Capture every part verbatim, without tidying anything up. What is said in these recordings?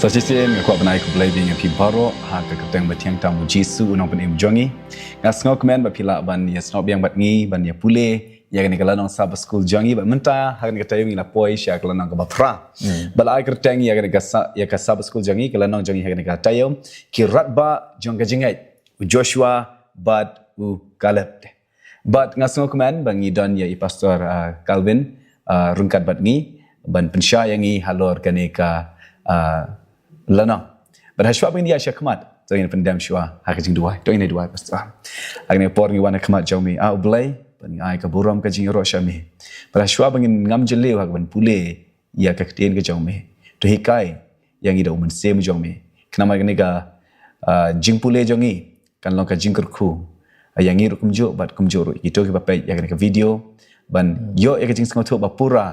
Sa shisien nga kwah ban ai khublei biang ïa phi baroh ha ka kyrteng bathiang tam u Jisu u nongpynim jong ngi. Nga sngewkmen ba phi lah ban ïa sngewbiang bad ngi ban ïa pule ïa kane ka lynnong Sabbath School jong ngi, bad mynta ha kane ka taïew ngi la poi sha ka lynnong kaba phra. Ba la ai kyrteng ïa kane ka sa-, ïa ka Sabbath School jong ngi, ka lynnong jong ngi ha kane ka taïew, ki radbah jong ka jingngeit, u Joshua bad u Caleb. Bad nga sngewkmen ba ngi don ïa i Pastor, ah, Calvin, ah, ryngkat bad ngi ban pynshai ïa ngi halor kane ka, ah, lynnong. Bad hashwa ba ngin ïa shah khmat, to ngin pyndem shwa ha ka jingduwai. To ngin ïa duwai, Pastor. Ha kane ka por ngi wan ha khmat jong me, ah, U Blei, bad ngi ai ka burom ka jingïaroh sha me. Bad hashwa ba ngin ngam jylliew ha kaban pule ïa ka ktien ka jong me, to hikai ïa ngi da u Mynsiem jong me. Khnang ba kane ka, ah, jingpule jong ngi kan long ka jingkyrkhu, ah, ïa ngi ruh kumjuh bad kumjuh ruh ïa kito kiba peit ïa kane ka video, ban ïoh ïa ka jingsngewthuh ba pura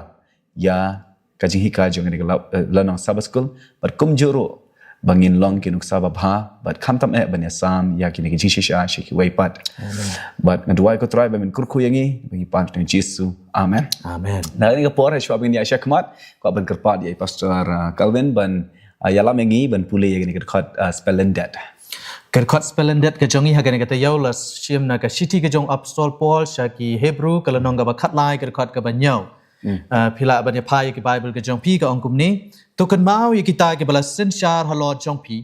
ïa ka jinghikai jong kane ka la-, eh, lynnong Sabbath School, bad kumjuh ruh ba ngin long ki nuksa babha, bad khamtam eh ban ïasam ïa kine ki jingshisha sha kiwei pat. Bad nga duwai, ko Trai, ba men kyrkhu ïa ngi, ba ngi pan ha u Jisu. Amen. Amen. Na kane ka por, hashwa ba ngin ïa shah khmat, kwah ban kyrpad ïa i Pastor, ah, Calvin ban, ah, ïalam ïa ngi ban pule ïa kane ka dkhot, ah, Spelundet. Ka dkhot Spelundet ka jong ngi ha kane ka taïew la shim na ka shithi ka jong u Apostol Paul sha ki Hebru, ka lynnong kaba khatlai, ka dkhot kaba hynñiew. Ah, phi lah ban ïa phai ïa ki Bible ka jong phi, ka ong kumne: To kynmaw ïa kita kiba la synshar halor jong phi,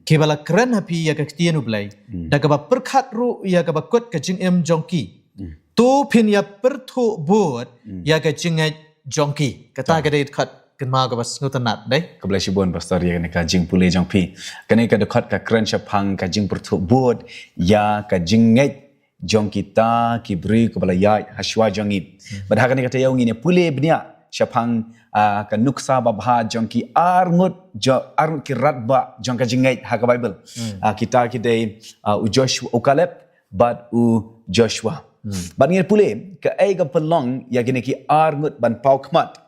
kiba la kren ha phi ïa ka ktien U Blei, da kaba pyrkhat ruh ïa kaba kut ka jingim jong ki. To phin ïa pyrthuh bud ïa ka jingngeit jong ki. Kata ka dei dkhot kynmaw kaba sngewtynnat, dei. Khublei shibun, Pastor, ïa kane ka jingpule jong phi. Kane ka dkhot ka kren shaphang ka jingpyrthuh bud ïa ka jingngeit jong kita ki briew kiba la ïaid hashwa jong ngi. Bad ha kane ka taïew ngin ïa pule bniah shaphang, ah, ka nuksa babha jong ki arngut jo-, arngut ki radbah jong ka jingngeit ha ka Bible. Ah, kita ki dei, ah, u Joshua, u Caleb bad u Joshua. Bad ngin ïa pule kaei ka pynlong ïa kine ki arngut ban paw khmat.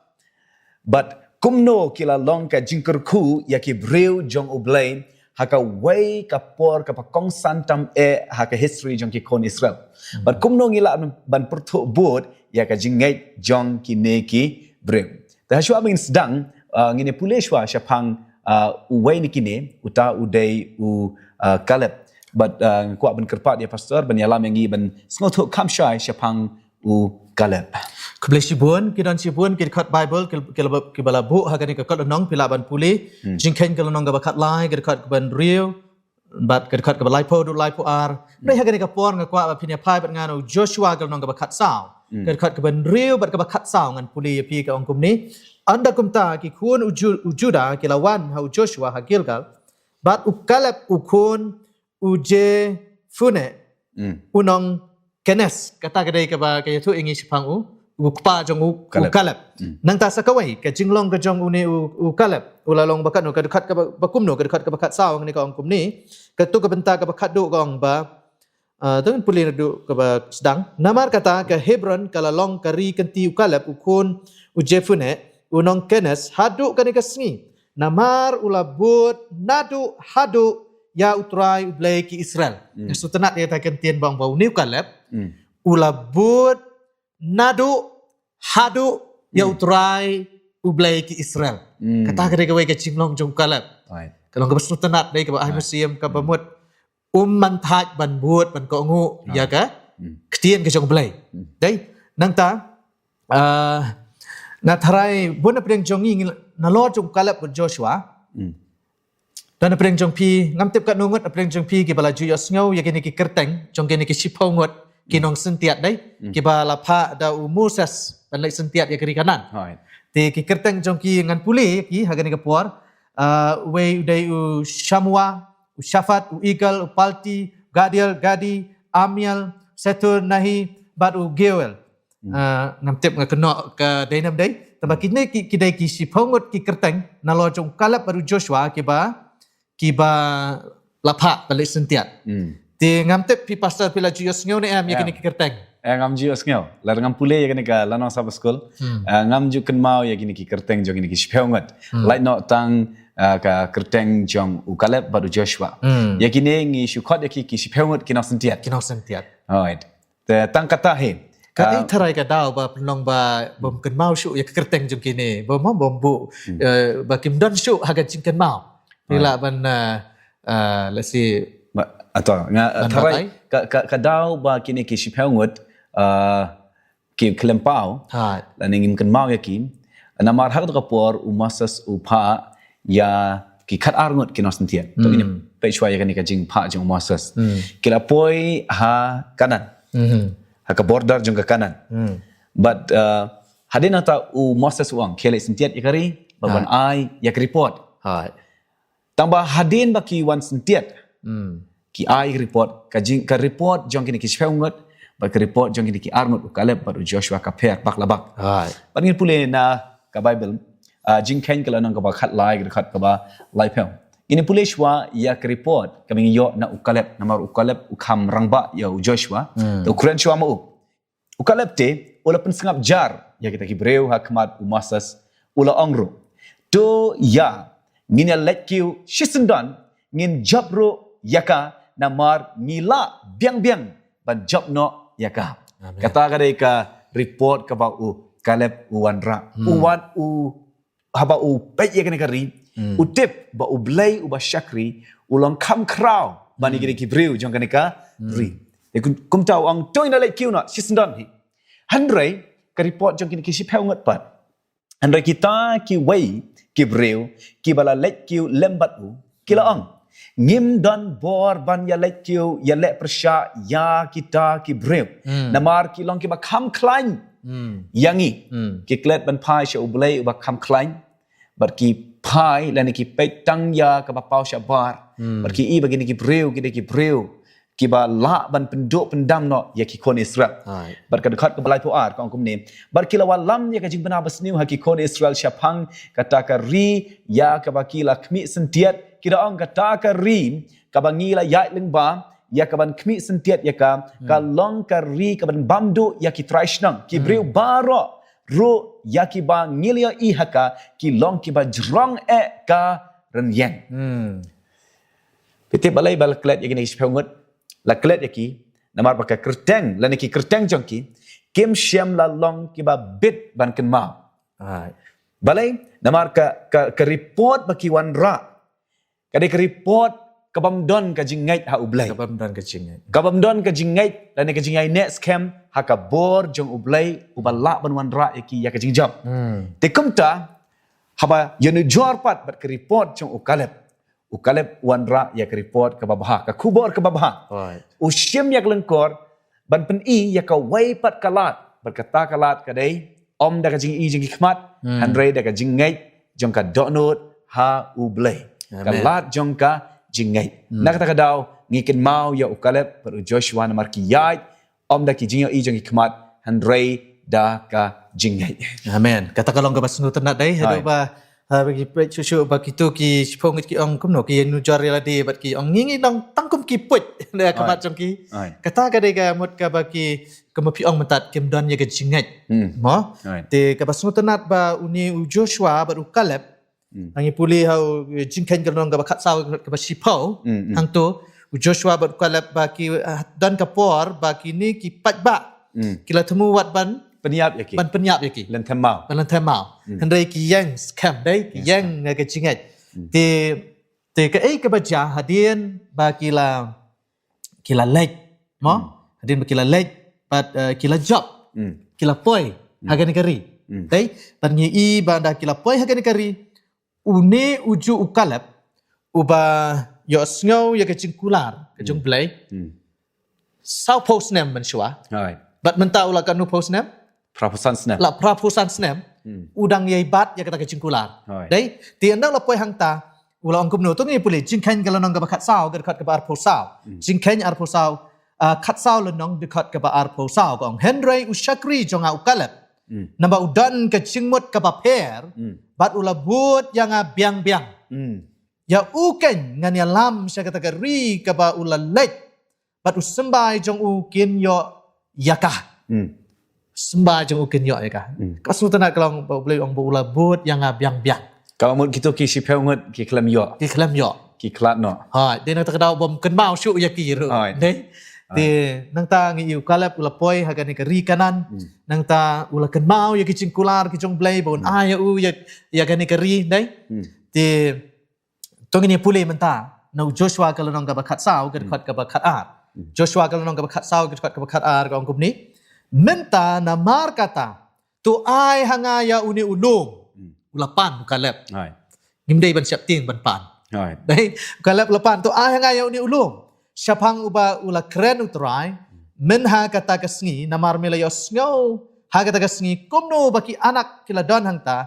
Bad kumno ki la long ka jingkyrkhu ïa ki briew jong U Blei ha kawei ka por kaba kongsan tam eh ha ka history jong ki khun Israel. Bad kumno ngi lah ban pyrthuh bud ïa ka jingngeit jong kine ki briew. Te hashwa ba ngin sdang, ah, ngin ïa pule shwa shaphang, ah, uwei na kine, uta u dei u, ah, Caleb. Bad, ah, nga kwah ban kyrpad ïa Pastor ban ïalam ïa ngi ban sngewthuh kham shai shaphang u Caleb. Khublei shibun, ki don shibun ki dkhot Bible ki, ki, kiba la buh ha kane ka kot lynnong, phi lah ban pule. Jingkheiñ ka lynnong kaba khatlai, ka dkhot kaba hynriew bad ka dkhot kaba laiphew haduh laiphew ar. Hynrei ha kane ka por nga kwah ba phin ïa phai bad nga na u Joshua ka lynnong kaba khatsaw, ka dkhot kaba hynriew bad kaba khatsaw. Ngan pule ïa phi, ka ong kumne: Ynda kumta ki khun u Ju-, u Judah ki la wan ha u Joshua ha Gilgal, bad u Caleb u khun u Jephunneh, u nong Kenes. Kata ka dei kaba ka ïathuh ïa ngi shaphang u, u kpa jong u, u Caleb. Nangta sa kawei ka jinglong ka jong une u, u Caleb u la long ba katno, ka dkhot kaba, ba kumno, ka dkhot kaba khatsaw, ngi ka ong kumne. Kato ka bynta kaba khatduh ka ong ba, ah, to ngin pule naduh kaba sdang. Namar kata ka Hebron ka la long ka ri kynti u Caleb u khun u Jephunneh u nong Kenes haduh kane ka sngi, namar u la bud naduh haduh ïa U Trai U Blei ki Israel. Nga sngewtynnat ïa kata ka ktien ba ong ba une u Caleb u la bud naduh haduh ïa U Trai U Blei ki Israel. Kata ka dei kawei ka jinglong jong u Caleb. Ka long kaba sngewtynnat, dei, kaba ai mynsiem, kaba mut um man thait ban bud ban kohnguh ïa ka ktien ka jong U Blei. Dei, nangta, ah, nga tharai bun na pdeng jong ngi, ngi la, nalor jong u Caleb bad Joshua, don na pdeng jong phi, ngam tip katno ngut na pdeng jong phi kiba la ju ïohsngew ïa kine ki kyrteng jong kine ki shiphew ngut ki nongsyntiat, dei, kiba la phah da u Moses ban leit syntiat ïa ka ri Kanaan. Te ki kyrteng jong ki ngan pule ïa ki ha kane ka por. Ah, uwei u dei u Shamua, u Shaphat, u Igal, u Palti, Gadiel, Gadi, Amiel, Sethur, Nahi, bad u Geuel. Ah, ngam tip nga kynnoh ka dei ne ym dei. Tangba kine ki, ki dei ki shiphew ngut ki kyrteng nalor jong u Caleb bad u Joshua kiba, kiba la phah ban leit syntiat. Te ngam tip phi Pastor phi la ju ïohsngew ne em ïa kine ki kyrteng. Eh, ngam ju ïohsngew. Lada ngam pule ïa kane ka lynnong Sabbath School, eh, ngam ju kynmaw ïa kine ki kyrteng jong kine ki shiphew ngut. Lait noh tang, eh, ka kyrteng jong u Caleb bad u Joshua. Ïa kine ngi shu khot ïa ki, ki shiphew ngut ki nongsyntiat. Ki nongsyntiat. Alright. Te tang kata hi, Ka ei tharai ka daw ba pynlong ba bym kynmaw shuh ïa ka kyrteng jong kine, ba ma bym buh, eh, ba kim don shuh ha ka jingkynmaw. Phi lah ban, eh, eh, let's see, ba, ato nga, ban tharai batai? Ka, ka, ka daw ba kine ki shiphew ngut, eh, ki khlem paw, lane ngim kynmaw ïa ki. Namar ha kato ka por u Moses u phah ïa ki khat ar ngut ki nongsyntiat. To ngin peit shuwa ïa kane ka jingphah jong u Moses. Ki la poi ha Kanan. Ha ka border jong ka Kanan. But, uh, hadien nangta u Moses u ong, khie leit syntiat ïa ka ri, ba ban ai ïa ka report. Tang ba hadien ba ki wan syntiat, ki ai ka report, ka jing, ka report jong kine ki shiphew ngut, bad ka report jong kine ki ar ngut, u Kaleb bad u Joshua, ka pher bak la bak. Bad ngin pule na ka Baibl, ah, Jingkheiñ ka lynnong kaba khatlai, ka dkhot kaba laiphew. Ngin pule shuwa ïa ka report kaba ngi ïoh na u Kaleb, namar u Kaleb u kham rangbah ïa u Joshua. Te u kren shuwa ma u. U Kaleb te u la pynsngap jar ïa kita ki briew ha khmat u Moses, u la ong ruh, to ïa, ngin ïa leit kiew shisyndon, ngin jop ruh ïa ka, namar ngi lah biang biang ban jop noh ïa ka. Kata ka dei ka report kaba u Kaleb u wanrah. U wan u Haba u peit ïa kane ka ri, u tip ba U Blei uba shakri u long kham khraw ban ïa kine ki briew jong kane ka ri. Te kum, kumta u ong, to ngin ïa leit kiew noh shisyndon hi. Hynrei ka report jong kine ki shiphew ngut pat, hynrei kita kiwei ki briew kiba la leit kiew lem bad u, ki la ong, ngim don bor ban ïa leit kiew ïa leh pyrshah ïa kita ki briew. Namar ki long kiba kham khlaiñ ïa ngi. Ki klet ban phai sha U Blei uba kham khlaiñ. Bad ki phai lane ki peit tang ïa kaba paw shabar. Bad ki i ba kine ki briew, ki dei ki briew kiba lah ban pynduh pyndam noh ïa ki khun Israel. Bad ka dkhot kaba laiphew ar ka ong kumne. Bad ki la wallam ïa ka jingbna basniew ha ki khun Israel shaphang kata ka ri ïa kaba ki la khmih syntiat, ki da ong, kata ka ri kaba ngi la ïaid lyngba ïa kaban khmih syntiat ïa ka, ka long ka ri kaban bam duh ïa ki trai shnong. Ki briew baroh ruh ïa kiba ngi la ïohi ha ka ki long kiba jrong eh ka rynïeng. Phi tip balei ba la klet ïa kine ki shiphew ngut? La klet ïa ki namar ba ka kyrteng lane ki kyrteng jong ki kim shym la long kiba bit ban kynmaw. Balei? Namar ka, ka, ka report ba ki wanrah ka dei ka report kabym don ka jingngeit ha U Blei. Kabym don ka jingngeit. Kabym don ka jingngeit lane ka jingïaineh skhem ha ka bor jong U Blei uba lah ban wanrah ïa ki ïa ka jingjop. Te kumta haba ïanujor pat bad ka report jong u Kaleb, u Kaleb wanrah ïa ka report kaba bha, ka khubor kaba bha. U shim ïa ka lyngkor ban pyni ïa kawei pat ka lad, bad kata ka lad ka dei ym da ka jingïohi jong ki khmat, hynrei da ka jingngeit jong ka dohnud ha U Blei. Ka lad jong ka jingngeit. Na kata ka daw ngi kynmaw ïa u Kaleb bad u Joshua namar ki ïaid ym da ki jingïohi jong ki khmat, hynrei da ka jingngeit. Amen. Kata ka long kaba sngewtynnat dei haduh ba ha, ba ki peit shuh shuh ba kito ki shiphew ngut ki ong kumno, ki ïanujor ïa lade bad ki ong ngi ngi dang tang kum ki puit na khmat jong ki. Kata ka dei ka mut kaba ki, kumba phi ong mynta, kim don ïa ka jingngeit. Mo? Te kaba sngewtynnat ba une u Joshua bad u Kaleb, ngi pule ha u Jingkheiñ ka lynnong kaba khatsaw, kaba shiphew, hangto u Joshua bad u Kaleb ba ki, ah, don ka por ba kine ki paidbah ki la thmu wat ban pynïap ïa ki. Ban pynïap ïa ki. Lynthem maw. Ban lynthem maw. Hynrei ki ïeng skhem dei, ki ïeng na ka jingngeit. Te, te kaei kaba jia hadien ba ki la, ki la leit, mo? Hadien ba ki la leit bad, eh, ki la jop, ki la poi ha kane ka ri. Dei, bad ngi i ba da ki la poi ha kane ka ri, une u ju u Kaleb uba ïohsngew ïa ka jingkular ka jong U Blei. Sawphew snem mynshuwa. Bad mynta u la katno phew snem? Phra phew san snem. La phra phew san snem. U dang ïai bat ïa kata ka jingkular. Dei, te ynda u la poi hangta u la ong kumno, to ngi pule Jingkheiñ ka lynnong kaba khatsaw, ka dkhot kaba arphew saw. Jingkheiñ arphew saw, ah, khatsaw lynnong dkhot kaba arphew saw ka ong, hynrei u shakri jong nga u Kaleb, namar u don ka jingmut kaba pher, bad u la bud ïa nga biang biang. Ïa u keiñ ngan ïalam sha kata ka ri kaba u la leit, bad u symbai jong u kin ïoh ïa ka. Symbai jong u kin ïoh ïa ka. Ka sngewtynnat ka long ba U Blei u ong ba u la bud ïa nga biang biang. Ka mut kito ki shiphew ngut ki khlem ïoh. Ki khlem ïoh. Ki khlad noh. Hai, dei na kata ka daw bym kynmaw shuh ïa ki ruh. Dei. Te nangta ngi ïohi u Kaleb u la poi ha kane ka ri Kanaan. Nangta u la kynmaw ïa ki jingkular ki jong U Blei ba un ai ïa u ïa, ïa kane ka ri, dei. Te to ngin ïa pule mynta na u Joshua ka lynnong kaba khatsaw, ka dkhot kaba khatar. Joshua ka lynnong kaba khatsaw, ka dkhot kaba khatar, ka ong kumne. Mynta namar kata, to ai ha nga ïa une u lum. U la pan u Kaleb. Ngim dei ban sheptieng ban pan. Dei, u Kaleb u la pan, to ai ha nga ïa une u lum shaphang uba u la kren U Trai. Myn ha kata ka sngi, namar me la ïohsngew ha kata ka sngi kumno ba ki anak ki la don hangta,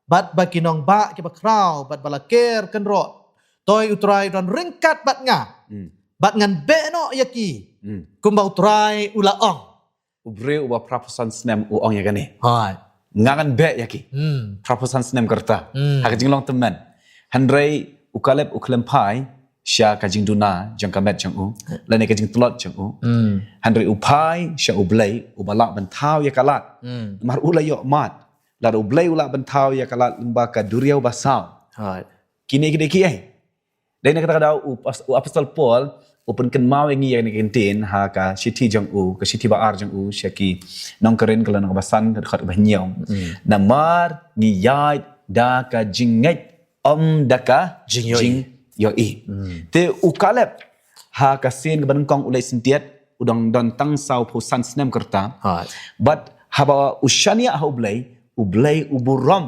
bad ba ki nongbah kiba khraw, bad ba la ker kynroh. Toi U Trai u don ryngkat bad nga. Bad ngan beh noh ïa ki. Kumba U Trai u la ong. U briew uba phra phew san snem u ong ïa kane. Hooid. Nga ngan beh ïa ki. Phra phew san snem ka rta. Ha ka jinglong tymmen. Hynrei u Kaleb u khlem phai sha ka jingduna jong ka met jong u, lane ka jingtlot jong u. Hynrei u phai sha U Blei uba lah ban thaw ïa ka lad. Namar u la ïoh mad. Lada U Blei u lah ban thaw ïa ka lad lyngba ka duriaw basaw. Hooid. Kine ki dei kiei? Dei na kata ka daw u pas-, u apostol Paul u pynkynmaw ïa ngi ïa kane ka kyntien ha ka shithi jong u, ka shithi ba ar jong u sha ki nong Korinth ka lynnong ba san, ka dkhot ba hynñiew. Namar ngi ïaid da ka jingngeit, ym da ka jingïohi. Te u Kaleb ha ka sien kaba nyngkong u leit syntiat, u dang don tang saw phew san snem ka rta. Hooid. Bad haba u shaniah ha U Blei, U Blei u burom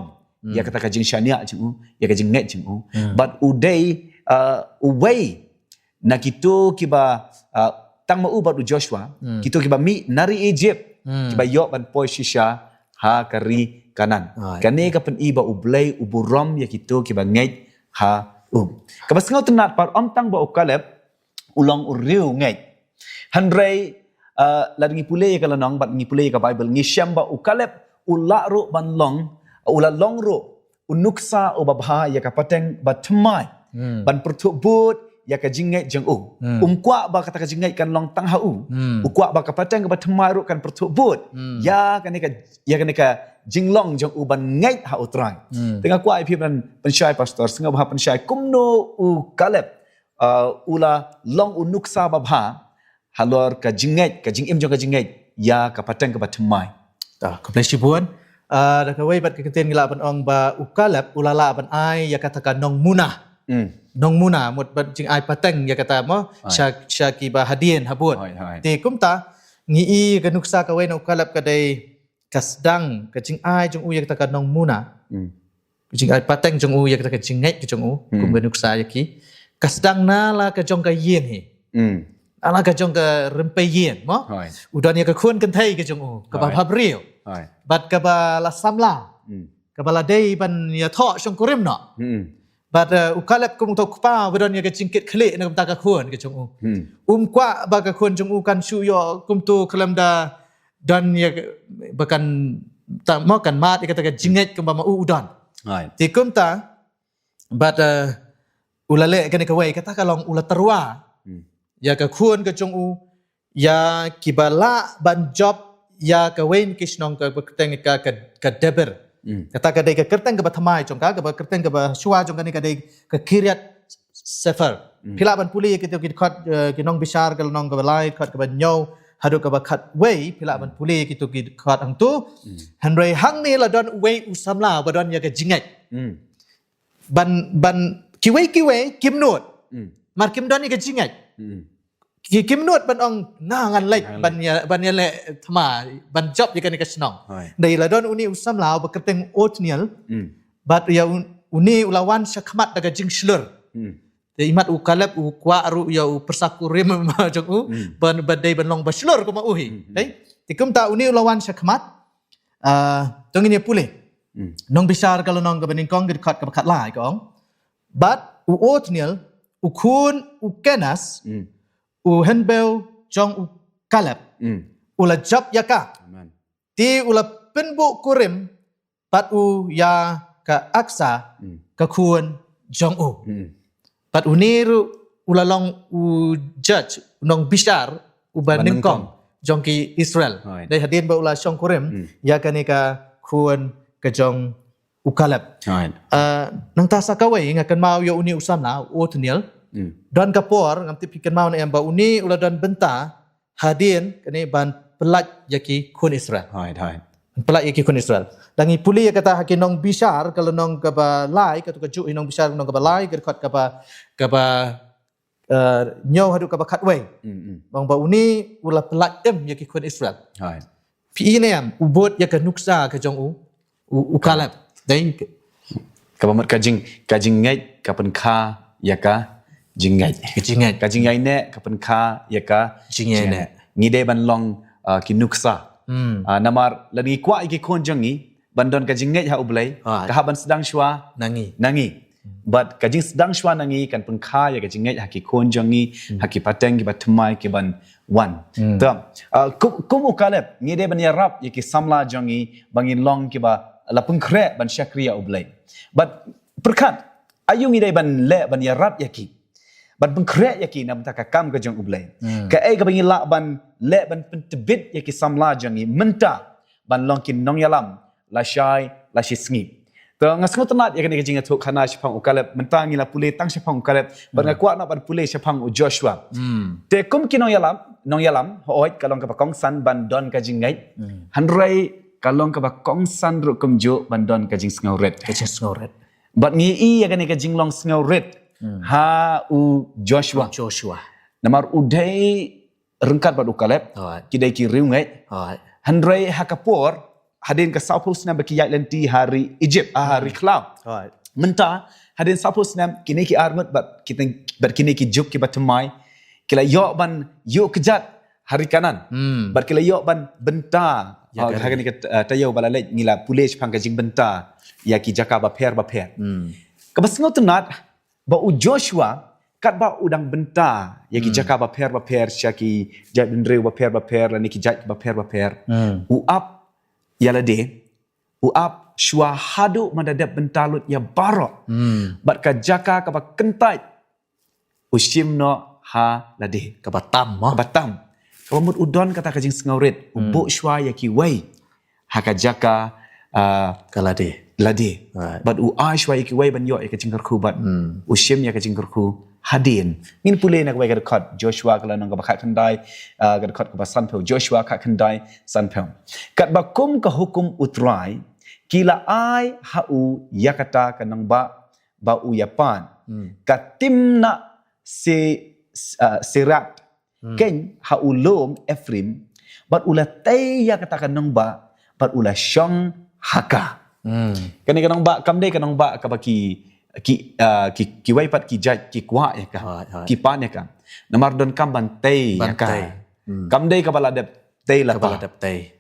ïa kata ka jingshaniah jong u, ïa ka jingngeit jong u. Bad u dei, uh, uwei na kito kiba, uh, tang ma u bad u Joshua, kito kiba mih na ri Egypt, kiba ïoh ban poi shisha ha ka ri Kanaan. Kane ka pyni ba U Blei u burom ïa kito kiba ngeit ha u. Kaba sngewtynnat pat, ym tang ba u Kaleb u long u riewngeit. Hynrei, uh, lada ngi pule ïa ka lynnong bad ngi pule ïa ka Baibl, ngi shem ba u Kaleb u lah ruh ban long, u la long ruh u nuksa uba bha ïa ka pateng ba thymmai. Ban pyrthuh bud ïa ka jingngeit jong u. Um kwah ba kata ka jingngeit kan long tang ha u. U kwah ba ka pateng ba thymmai ruh kan pyrthuh bud ïa kane ka, ïa kane ka jinglong jong u ban ngeit ha U Trai. Te nga kwah ïa phi ban pynshai, Pastor, sngewbha pynshai kumno u Kaleb, uh, u la long u nuksa ba bha halor ka jingngeit, ka jingim jong ka jingngeit ïa ka pateng kaba thymmai. Ta, khublei shibun. Uh, da kawei pat ka kyntien ngi lah ban ong ba u Kaleb u la lah ban ai ïa kata ka nongmuna. Nongmuna, mut ban jingai pateng ïa kata mo, sha, sha kiba hadien habud. Te kumta ngi i ka nuksa kawei na u Kaleb ka dei ka sdang, ka jingai jong u ïa kata ka nongmuna. Ka jingai pateng jong u ïa kata ka jingngeit ka jong u, kum ka nuksa ïa ki. Ka sdang na la ka jong ka ïing hi. Na la ka jong ka rympei ïing mo. U don ïa ka khun kynthei ka jong u, kaba bhabriew. Bad kaba la samla. Kaba la dei ban ïathoh shongkurim noh. Bad, uh, u Kaleb kum uto u kpa ba don ïa ka jingkit khlieh na ka bynta ka khun ka jong u. Um kwah ba ka khun jong u kan shu ïoh kumto khlem da don ïa ka, ba kan ta mo kan mad ïa kata ka jingngeit kumba ma u u don. Te kumta bad, uh, u la leh kane kawei, kata ka long u la tyrwa ïa ka khun ka jong u, ïa kiba lah ban jop ïa kawei na ki shnong kaba kyrteng ka, ka, ka Debir. Kata ka dei ka kyrteng kaba thymmai jong ka, kaba kyrteng kaba shuwa jong kane ka dei ka Kiriath Sepher. Phi lah ban pule kito ki dkhot, eh, ki Nongbishar ka lynnong kaba lai, dkhot kaba hynñiew haduh kaba khatwei, phi lah ban pule kito ki dkhot hangto. Hynrei hangne la don uwei u samla ba don ïa ka jingngeit. Ban, ban, kiwei kiwei kim nud. Mar kim don ïa ka jingngeit. Ki, kim nud ban ong nga ngan leit ban ïa, ban ïaleh thma, ban jop ïa kane ka shnong. Dei la don une u samla uba kyrteng Othniel. Bad ïa un-, une u la wan shakhmat da ka jingshlur. Te imat u Kaleb u kwah ruh ïa u pyrsa kurim jong u ban, ban dei ban long ba shlur kum u hi. Dei. Te kumta une u la wan shakhmat. Ah, to ngin ïa pule. Nongbishar ka lynnong kaba nyngkong, ka dkhot kaba khatlai ka ong. Bad u Othniel, u khun u Kenaz, u hynbew jong u Kaleb, u la jop ïa ka. Te u la pynbuh kurim bad u ïa ka Aksa, ka khun jong u. Bad une ruh u la long u judge, u nongbishar uba nyngkong jong ki Israel. Dei hadien ba u la shongkurim ïa kane ka khun ka jong u Kaleb. Ah, nangta sa kawei nga kynmaw ïa une u samla, u Othniel. Don ka por, ngam tip phi kynmaw ne em, ba une u la don bynta hadien kane ban pyllait ïa ki khun Israel. Hoi, hoi. Pyllait ïa ki khun Israel. Lada ngi pule ïa kata ha ki Nongbishar, ka lynnong kaba lai, katto ka juh i Nongbishar lynnong kaba lai, ka dkhot kaba, kaba, eh, hynñiew haduh kaba khatwei. Hmm, hmm. Ba ong ba une u la pyllait im ïa ki khun Israel. Hoi. Phi i ne em, u bud ïa ka nuksa ka jong u, u, u Kaleb. Dei. Kaba mut ka jing, ka jingngeit, ka pynkha ïa ka jingngeit. Ka jingngeit. Ka jingïaineh, ka pynkha ïa ka jingïaineh. Jingïaineh. Ngi dei ban long, ah, ki nuksa. Hmm. Ah, namar, lada ngi kwah ïa ki khun jong ngi, ban don ka jingngeit ha U Blei, ah, ka hap ban sdang shuwa na ngi. Na ngi. Bad ka jingsdang shuwa na ngi kan pynkha ïa ka jingngeit ha ki khun jong ngi, hmm, ha ki pateng kiba thymmai ki ban wan. Hmm. Te, ah, kum, kum u Kaleb, ngi dei ban ïarap ïa ki samla jong ngi, ba ngin long kiba la pynkhreh ban shakri ïa U Blei. Bad pyrkhat, aïu ngi dei ban leh ban ïarap ïa ki. Ban pynkhreh ïa ki na bynta ka kam ka jong U Blei. Hmm. Kaei kaba ngi lah ban leh ban pyntbit ïa ki samla jong ngi mynta ban long ki nongïalam lashai lashisngi. Te nga sngewtynnat ïa kane ka jingïathuhkhana shaphang u Kaleb, mynta ngi la pule tang shaphang u Kaleb, bad nga, hmm, kwah noh ban pule shaphang u Joshua. Hmm. Te kum ki nongïalam, nongïalam, hooid ka long kaba kongsan ban don ka jingngeit. Hmm. Hynrei ka long kaba kongsan ruh kumjuh ban don ka jingsngewrit. Ka jingsngewrit. Bad ngi i ïa kane ka jinglong sngewrit, hmm, ha u Joshua. U Joshua. Namar u dei ryngkat bad u Kaleb, alright, ki dei ki riewngeit. Alright. Hynrei ha ka por, hadien ka sawphew snem ba ki ïaid lynti ha ri Egypt, ah, ha ri, hmm, khlaw. Alright. Mynta, hadien sawphew snem, kine ki arngut bad ki teng, bad kine ki juk kiba thymmai, ki la ïoh ban ïuh kjat ha ri Kanaan. Hmm. Bad ki la ïoh ban bynta, ïa, ah, ka ri. Ha kane ka, ah, taïew ba la leit ngi la pule shaphang ka jingbynta ïa ki jaka bapher bapher. Hmm. Kaba sngewtynnat, ba u Joshua, katba u dang bynta ïa ki, hmm, jaka bapher bapher, sha ki jaitbynriew bapher bapher, lane ki jait bapher bapher. Hmm. U ap ïa lade, u ap shuwa haduh ba u dep bynta lut ïa baroh. Hmm. Bad ka jaka kaba kyntait, u shim noh ha lade. Kaba tam, mo? Kaba tam. Kaba mut u don kata ka jingsngewrit, u, hmm, buh shuwa ïa kiwei ha ka jaka, ah, ka lade. Lade. Right. Bad u ai shuwa ïa kiwei ban ïoh ïa ka jingkyrkhu bad, hmm, u shim ïa ka jingkyrkhu hadien. Ngin pule na kawei ka dkhot, Joshua ka lynnong kaba khatkhyndai, ah, ka dkhot kaba sanphew, Joshua khatkhyndai sanphew. Katba kum ka hukum u Trai, ki la ai ha u ïa kata ka nongbah ba u ïa pan. Hmm. Ka Timnah Se-, ah, Serah. Hmm. Keiñ ha u lum Ephraim, bad u la tei ïa kata ka nongbah, bad u la shong ha ka. Hmm. Kane ka nongbah, kam dei ka nongbah kaba ki, ki, ah, ki, kiwei pat ki jait, ki kwah ïa ka. Hooid, hooid. Ki pan ïa ka. Namar donkam ban tei ïa ka. Ban tei. Hmm. Kam dei kaba la dep tei la. Kaba la dep tei.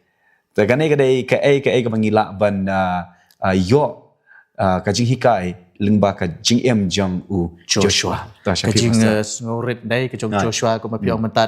Te kane ka dei kaei, kaei kaba ngi lah ban, ah, ah, ïoh, ah, ka jinghikai lyngba ka jingim jong u Joshua. Joshua. Te sha phi, Pastor. Ka jing, eh, sngewrit dei ka jong, ah, Joshua, kumba phi ong mynta.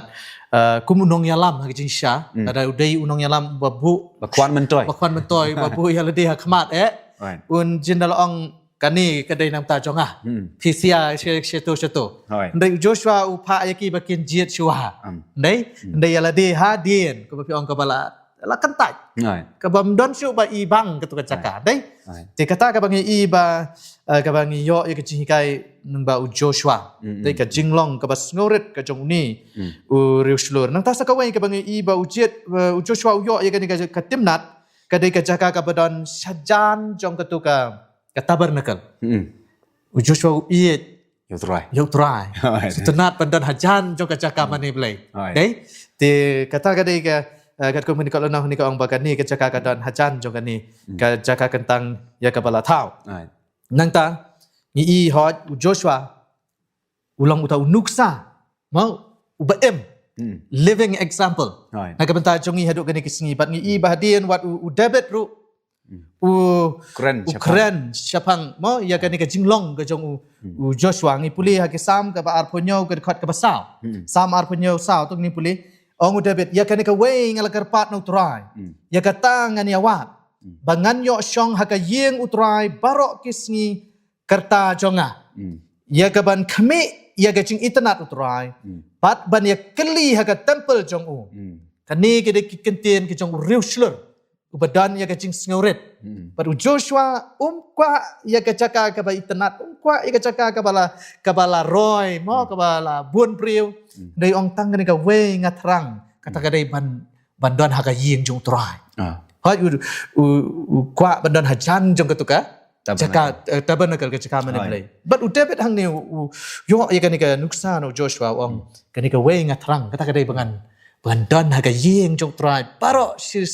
Ah, kum u nongïalam ha ka jingshisha. Hmm. Lada u dei u nongïalam ba buh, ba khwan myntoi. Ba khwan myntoi, ba buh ïa lade ha khmat, eh. Right. Un jin da la ong kane ka dei na bynta jong nga. Hmm. Phi sia shi-, shito shito. Hooid. Hynrei u Joshua u phah ïa ki ba kin jied shuwa. Hmm. Hynrei, hmm, hynrei ïa lade hadien, kaba phi ong kaba la, la kyntait. Hooid. Kaba ym don shuh ba i bang katto ka jaka. Hooid. Hynrei? Hooid. Te kata kaba ngi i ba, eh, kaba ngi ïoh ïa ka jinghikai lyngba u Joshua. Hmm, hmm. Dei ka jinglong kaba sngewrit ka jong une, hmm, u riewshlur. Nangta sa kawei kaba ngi i ba u jied, eh, u Joshua u ïoh ïa kane ka, ka Timnah, ka dei ka jaka kaba don shajan jong katto ka ka tabernacle. Hmm. U Joshua u ïeit ïa u Trai. Ïa u Trai. Hooid. Sngewtynnat ban don hajan jong ka jaka mane Blei. Hooid. Dei? Te kata ka dei ka, eh, katkum kane ka lynnong kane ka ong ba kane ka jaka ka don hajan jong kane, hmm, ka jaka kyntang ïa kaba la thaw. Hooid. Nangta ngi i hooid u Joshua u long uta u nuksa, mo, uba im. Hmm. Living example. Hooid. Na ka bynta jong ngi haduh kane ka sngi, bad ngi i ba hadien wat u, u David ruh, hmm, u kren, u shaphang, kren shaphang, mo, ïa kane ka jinglong ka jong u, hmm, u Joshua. Ngi pule ha ka Salm kaba arphew hynñiew ka dkhot kaba saw. Hmm. Salm arphew hynñiew saw, to ngin pule. Ong u David, ïa kane kawei nga la kyrpad na u Trai. Hmm. Ïa kata ngan ïa wad. Hmm. Ba ngan ïoh shong ha ka ïing u Trai baroh ki sngi ka rta jong nga. Hmm. Ïa kaban khmih ïa ka jingitynnad u Trai. Hmm. Bad ban ïa kylli ha ka temple jong u. Hmm. Kane ka dei ki kyntien ka jong u riewshlur uba don ïa ka jingsngewrit. Hmm. Bad u Joshua um kwah ïa ka jaka kaba itynnad, um kwah ïa ka jaka kaba la, kaba la roi, mo, hmm, kaba la bun briew. Hmm. Dei ong tang kane kawei nga thrang. Kata ka dei ban, ban don ha ka ïing jong u Trai. Ah. Hooid, u, u, u kwah ban don hajan jong katu ka jaka, eh, tabernacle, ka jaka mane Blei. Bad u David hangne u, u ïoh ïa kane ka nuksa na u Joshua u ong, kane kawei nga thrang, kata ka dei ba ngan, ba ngan don ha ka ïing jong u Trai baroh shi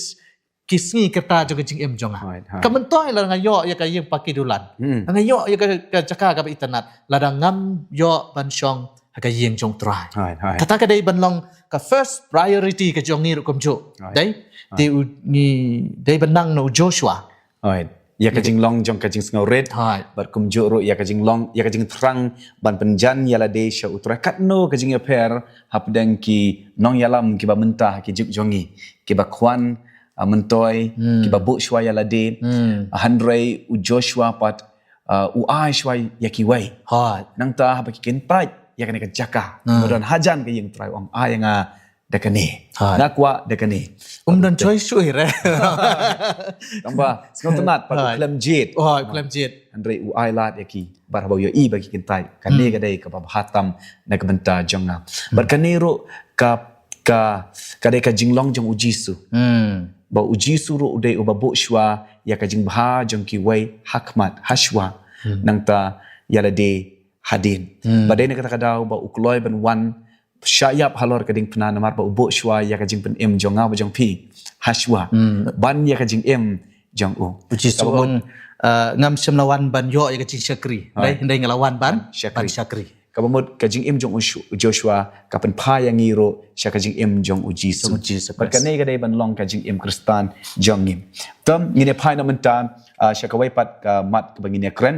ki sngi kata jong ka jingim jong nga. Hooid, hooid. Ka myntoi lada nga ïoh ïa ka ïing paki dulan. Hmm. Nga ïoh ïa ka, ka jaka kaba itynnad, lada ngam ïoh ban shong ha ka ïing jong u Trai. Hooid, hooid. Kata ka dei ban long ka first priority ka jong ngi ruh kumjuh. Hooid. Dei, hooid, dei u ngi, dei ban nang na u Joshua. Hooid. Ïa ka jinglong jong ka jingsngewrit. Hooid. Bad kumjuh ruh ïa ka jinglong, ïa ka jingthrang ban pynjan ïa lade sha u Trai. Katno ka jingïapher hapdeng ki nongïalam kiba mynta ha ki juk jong ngi, kiba kwah, ah, myntoi, hmm, kiba buh shuwa ïa lade. Hmm. Ah, hynrei u Joshua pat, ah, u ai shuwa ïa kiwei. Hooid. Nangta haba ki kyntait ïa kane ka jaka, hmm, ba don hajan ka ïing Trai, u ong, ai ïa nga da kane. Hooid. Nga kwah da kane. Um don choice shuh re. Tangba sngewtynnad pat u khlem jied. Hooid, u khlem jied. Hynrei u ai lad ïa ki, bad haba u ïohi ba ki kyntait, kane, hmm, ka dei kaba bha tam na ka bynta jong nga. Hmm. Bad kane ruh ka, ka, ka dei ka jinglong jong u Jisu. Hmm. Ba u Jisu ruh u dei uba buh shuwa ïa ka jingbha jong kiwei ha khmat, ha shuwa. Hmm. Nangta ïa lade hadien. Hmm. Ba dei na kata ka daw ba u kloi ban wan shah ïap halor ka diengphna namar ba u buh shuwa ïa ka jingpynim jong nga bad jong phi ha shuwa. Hmm. Ban ïa ka jingim jong u. U Jisu u ong, ah, ngam shym la wan ban ïoh ïa ka jingshakri. Hooid. Dei, hynrei nga la wan ban, ban shakri. Ban shakri. Kaba mut ka jingim jong u Shu-, Joshua ka pynphai ïa ngi ruh sha ka jingim jong u Jisu. Jong u Jisu Khrist. Bad kane ka dei ban long ka jingim Khristan jong ngi. Te ngin ïa phai noh mynta, ah, sha kawei pat ka mat kaba ngin ïa kren.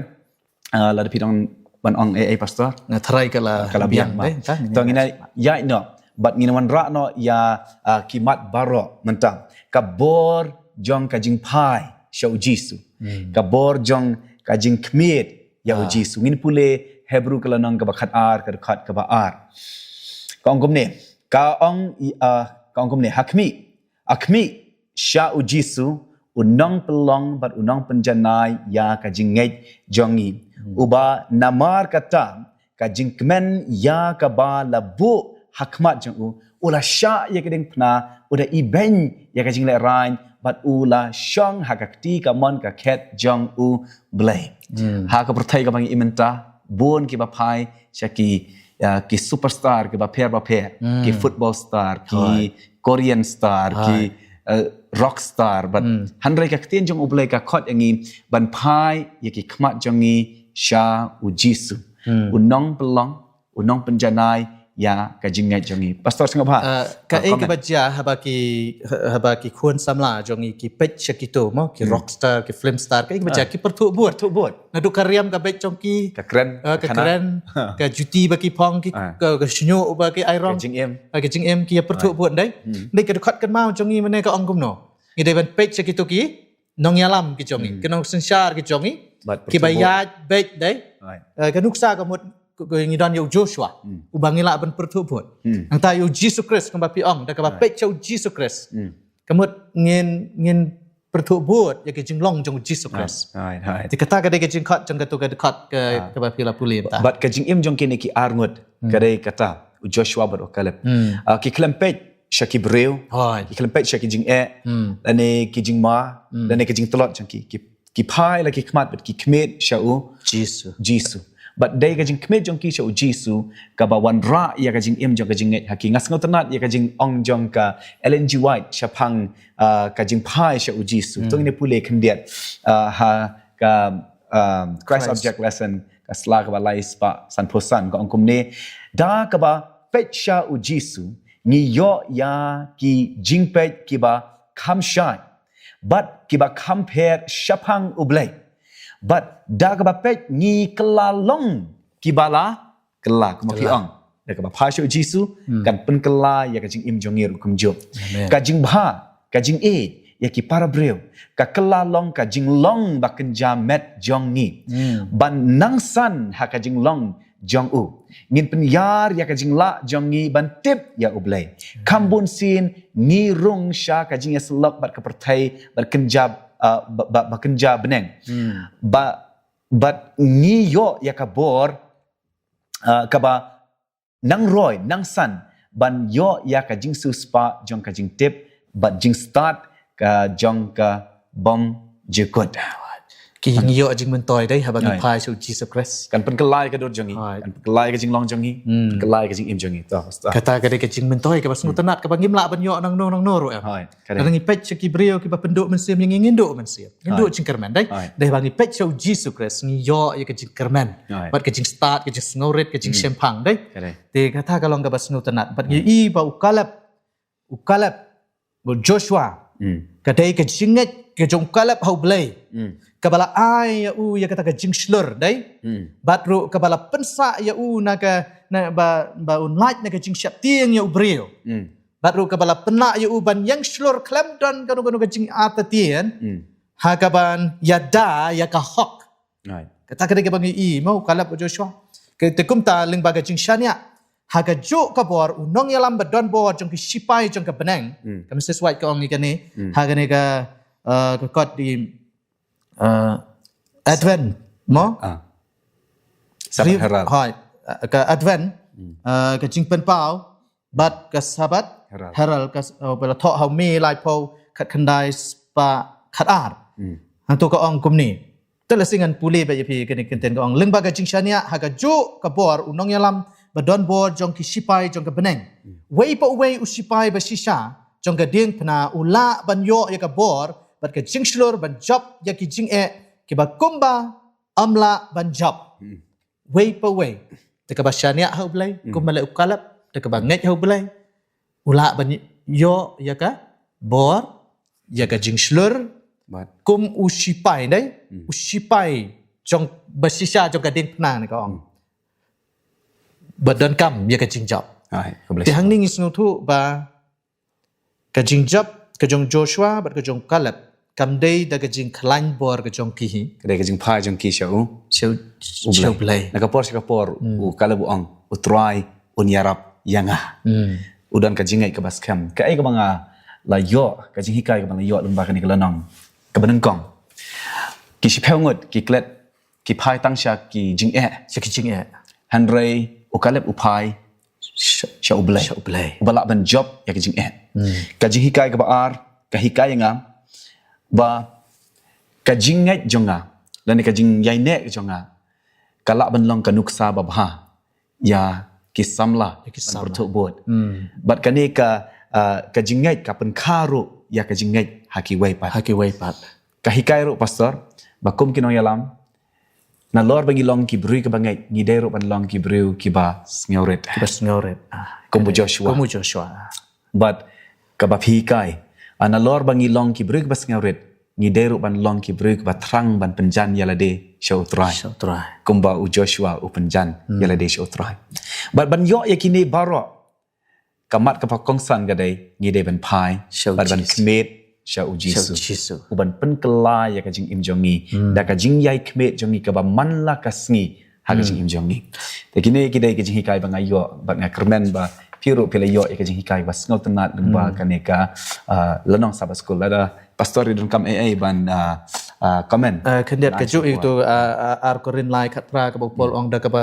Ah, lada phi dang ban ong ei ei, Pastor? Nga tharai ka la, ka la biang, biang, ma. Eh, ta, ngin, to ngin ïa ïaid noh bad ngin wanrah noh ïa, ah, ki mat baroh mynta. Ka bor jong ka jingphai sha u Jisu. Hmm. Ka bor jong ka jingkhmied ïa u Jisu. Ngin pule Hebru ka lynnong kaba khatar, ka dkhot kaba ar. Ka ong kumne, ka ong i, ah, ka ong kumne, ha khmih, ha khmih sha u Jisu, u nongpynlong bad u nongpynjanai ïa ka jingngeit jong ngi. Hmm. Uba namar kata ka jingkmen ïa kaba la buh ha khmat jong u, u la shah ïa ka diengphna, u da ibeiñ ïa ka jinglehrain, bad u la shong ha ka kti kamon ka khet jong u Blei. Hmm. Ha ka pyrthei kaba ngi im mynta, bun kiba phai sha ki, ah, ki superstar kiba pher ba pher, hmm, ki football star, ki Korean star, ki, eh, rock star, bad, hmm, hynrei ka ktien jong u Blei ka khot ïa ngi ban phai ïa ki khmat jong ngi sha u Jisu. Hmm. U nongpynlong, u nongpynjanai ïa ka jingngeit jong ngi. Pastor, sngewbha. Eh, kaei kaba jia haba ki, haba ki khun samla jong ngi ki peit sha kito, mo, ki rock star, ki film star, kaei kaba jia, ki pyrthuh bud. Pyrthuh bud. Naduh ka riam ka beit jong ki. Ka kren, eh, ka kren, ka juti ba ki phong, ki, ka, ka shñiuh ba ki ai rong. Ka jingim. Eh, ka jingim ki ïa pyrthuh bud, dei. Hmm. Dei ka dkhot kynmaw jong ngi mynne ka ong kumno. Ngi dei ban peit sha kito ki nongïalam ki jong ngi, hmm, ki nongsynshar ki jong ngi. Kiba ïaid beit, dei. Right. Eh, ka nuksa ka mut, ka, ka ngi don ïa u Joshua. Hmm. Uba ngi lah ban pyrthuh bud. Hmm. Nangta ïa u Jisu Khrist kumba phi ong, da kaba peit sha u Jisu Khrist. Hmm. Ka mut ngin, ngin pyrthuh bud ïa ka jinglong jong u Jisu Khrist. Right, right. Te kata ka dei ka jingkhot jong katu ka dkhot ka, kaba phi la pule mynta. Bad ka jingim jong kine ki arngut, hmm, ka dei kata u Joshua bad u Caleb. Hmm. Ah, ki khlem peit sha ki briew, hooid, ki khlem peit sha ki jingeh, hmm, lane ki jingma, hmm, lane ki jingtlot jong ki, ki, ki phai la ki khmat bad ki khmied sha u Jisu. Jisu. Bad dei ka jingkhmied jong ki sha u Jisu kaba wanrah ïa ka jingim jong ka jingngeit ha ki. Nga sngewtynnad ïa ka jingong jong ka Ellen G. White shaphang, ah, ka jingphai sha u Jisu. Hmm. To ngin ïa pule khyndiat, ah, ha ka, ah, Christ Object Lesson, ka sla kaba lai spah sanphew san, ka ong kumne, da kaba peit sha u Jisu, ngi ïoh ïa ki jingpeit kiba kham shai bad kiba kham pher shaphang u Blei. Bad da kaba peit ngi kylla long kiba la kylla, kumba phi ong. Da kaba phai sha u Jisu, hmm, kan pynkylla ïa ka jingim jong ngi ruh kumjuh. Amen. Ka jingbha, ka jingïeit ïa ki para briew, ka kylla long ka jinglong ba kynja met jong ngi. Hmm. Ban nang san ha ka jinglong jong u, ngin pynïar ïa ka jinglah jong ngi ban tip ïa u Blei. Hmm. Kham bun sien ngi rung sha ka jingïasyllok bad ka pyrthei, bad kynja, ah, ba, ba, ba kynja bneng. Hmm. Ba, bad ngi ïoh ïa ka bor, ah, kaba nang roi, nang san, ban ïoh ïa ka jingsiewspah jong ka jingtip bad jingstad ka jong ka bymjukut. Ki ngi ïoh jingmyntoi dei haba ngi phai sha u Jisu Khrist. Kan pynkylla ïa ka dur jong ngi, kan pynkylla ïa ka jinglong jong ngi, pynkylla ïa ka jingim jong ngi. To, to. Kata ka dei ka jingmyntoi kaba sngewtynnat kaba ngim lah ban ïoh nangno nangno ruh em. Hooid, ka dei. Lada ngi peit sha ki briew kiba pynduh mynsiem ïa ngi, ngin duh mynsiem. Ngin duh jingkyrmen dei. Hooid. Dei ba ngi peit sha u Jisu Khrist ngi ïoh ïa ka jingkyrmen. Hooid. Bad ka jingstad, ka jingsngewrit, ka jingshemphang dei. Ka dei. Te kata ka long kaba sngewtynnat. Bad ngi i ba u Kaleb, u Kaleb, u Joshua. Ka dei ka jingngeit ka jong u Kaleb ha u Blei. Kaba la ai ïa u ïa kata ka jingshlur dei. Bad ruh kaba la pynsah ïa u na ka, na ba, ba un lait na ka jingsheptieng ïa u briew. Bad ruh kaba la pynlah ïa u ban ïeng shlur khlem don kano kano ka jingartatien. Ha kaban ïada ïa ka hok. Right. Kata ka dei kaba ngi i mo u Kaleb u Joshua. Ka te kumta lyngba ka jingshaniah ha kajuh ka bor u nongïalam ba don bor jong ki shipai jong ka bneng. Ka Mrs White ka ong ïa kane ha kane ka, uh, ka kot di, uh, Advent mo? Ah. Sabbath Herald. Hooid, uh, ka Advent, uh, ka jingpynpaw bad ka Sabbath Herald. Herald ka s-, uh, ba la thoh ha u May laiphew khatkhyndai spah khatar. Hangto ka ong kumne. Te la sngew ngan pule bad ïa phi kane ka kyntien ka ong lyngba ka jingshaniah ha kajuh ka bor u nongïalam ba don bor jong ki shipai jong ka bneng. Wei pa uwei u shipai ba shisha jong ka diengphna u lah ban ïoh ïa ka bor bad ka jingshlur ban jop ïa ki jingeh kiba kumba ym lah ban jop. Wei pa wei. Te kaba shaniah ha u Blei, kumba leh u Kaleb, te kaba ngeit ha u Blei. U lah ban ïoh ïa ka bor, ïa ka jingshlur, kum u shipai dei, u shipai jong ba shisha jong ka diengphna ne ka ong. Ba donkam ïa ka jingjop. Te hangne ngi sngewthuh ba ka jingjop ka jong Joshua bad ka jong Kaleb kam dei da ka jingkhlaiñ bor ka jong ki hi. Ka dei ka jingphai jong ki sha u, sha u Blei. Na ka por sha ka por u Kaleb u ong, U Trai un ïarap ïa nga. U don ka jingngeit kaba skhem. Kaei kaba nga la ïoh, ka jinghikai kaba nga la ïoh lyngba kane ka lynnong kaba nyngkong. Ki shiphew ngut ki klet ki phai tang sha ki jingeh. Sha ki jingeh. Hynrei u Kaleb u phai sha, sha u Blei. Sha u Blei. Uba lah ban jop ïa ki jingeh. Ka jinghikai kaba ar ka hikai ïa nga ba ka jingngeit jong nga lane ka jingïaineh jong nga ka lah ban long ka nuksa babha ïa ki samla, ïa ki samla ban pyrthuh bud. Bad kane ka, uh, ka jingngeit ka pynkha ruh ïa ka jingngeit ha kiwei pat. Ha kiwei pat. Ka hikai ruh pastor ba kum ki nongïalam, nalor ba ngi long ki briew kiba ngeit, ngi dei ruh ban long ki briew kiba sngewrit. Kiba sngewrit. Kum u Joshua. Kum u Joshua. Bad kaba phi hikai, nalor ba ngi long ki briew kiba sngewrit, ngi dei ruh ban long ki briew kiba thrang ban pynjan ïa lade sha u Trai. Sha u Trai. Kumba u Joshua u pynjan ïa lade sha u Trai. Bad ban ïoh ïa kine baroh, ka mat kaba kongsan ka dei ngi dei ban phai bad ban khmih sha u Jisu. Uban pynkylla ïa ka jingim jong ngi da ka jingïai khmih jong ngi kaba man la ka sngi ha ka jingim jong ngi. Te kine ki dei ki jinghikai ba nga ïoh bad nga kyrmen ba phi ruh phi la ïoh ïa ka jinghikai ba sngewtynnat lyngba kane ka, uh, lynnong Sabbath School. Lada pastor i donkam ei ei ban, uh, uh, comment. Uh, khyndiat kajuh ïa uto, uh, uh, ar Korinth lai khatphra kaba u Paul ong da kaba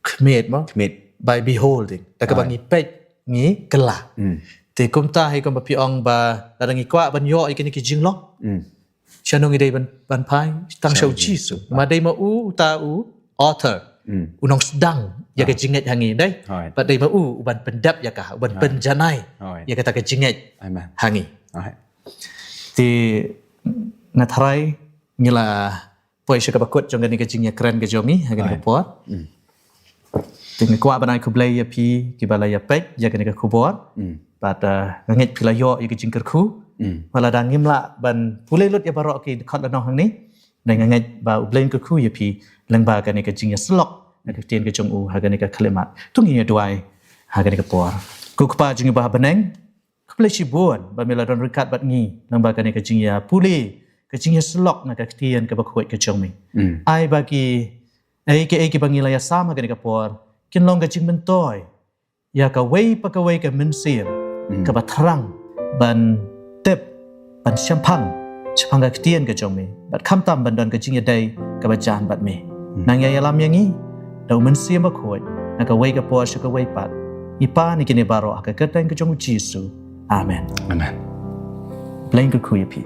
khmih mo? Khmih. By beholding. Da kaba ngi peit ngi kylla. Te kumta hi kumba phi ong ba lada ngi kwah ban ïoh ïa kine ki jinglong. Shano ngi dei ban, ban phai? Tang sha u Jisu. Ma dei ma u, uta u author. U nongsdang ïa ka jingngeit ha ngi dei. Bad dei ma u uban pyndep ïa ka, uban pynjanai ïa kata ka jingngeit ha ngi. Te nga tharai ngi la poi sha kaba kut jong kane ka jingïakren ka jong ngi ha kane ka por. Te nga kwah ban ai khublei ïa phi kiba la ïapeit ïa kane ka khubor. Bad, uh, nga ngeit phi la ïoh ïa ka jingkyrkhu. Wat lada ngim lah ban pule lut ïa baroh ki dkhot lynnong hangne, nga ngeit ba U Blei un kyrkhu ïa phi lyngba kane ka jingïasyllok na ka ktien ka jong u ha kane ka khyllipmat. To ngin ïa duwai ha kane ka por. Ko Kpa jong ngi ba ha bneng, khublei shibun ba me la don ryngkat bad ngi lyngba kane ka jingïapule, ka jingïasyllok na ka ktien kaba khuid ka jong me. Ai ba kiei kiei kiba ngi la ïasam ha kane ka por kin long ka jingmyntoi ïa kawei pa kawei ka mynsiem kaba thrang ban tip, ban shemphang shaphang ka ktien ka jong me, bad khamtam ban don ka jingïadei kaba jan bad me. Nang ïa ïalam ïa ngi da U Mynsiem Bakhuid na kawei ka por sha kawei pat. Ngi pan ïa kine baroh ha ka kyrteng ka jong u Jisu. Amen. Amen. Blei un kyrkhu ïa phi.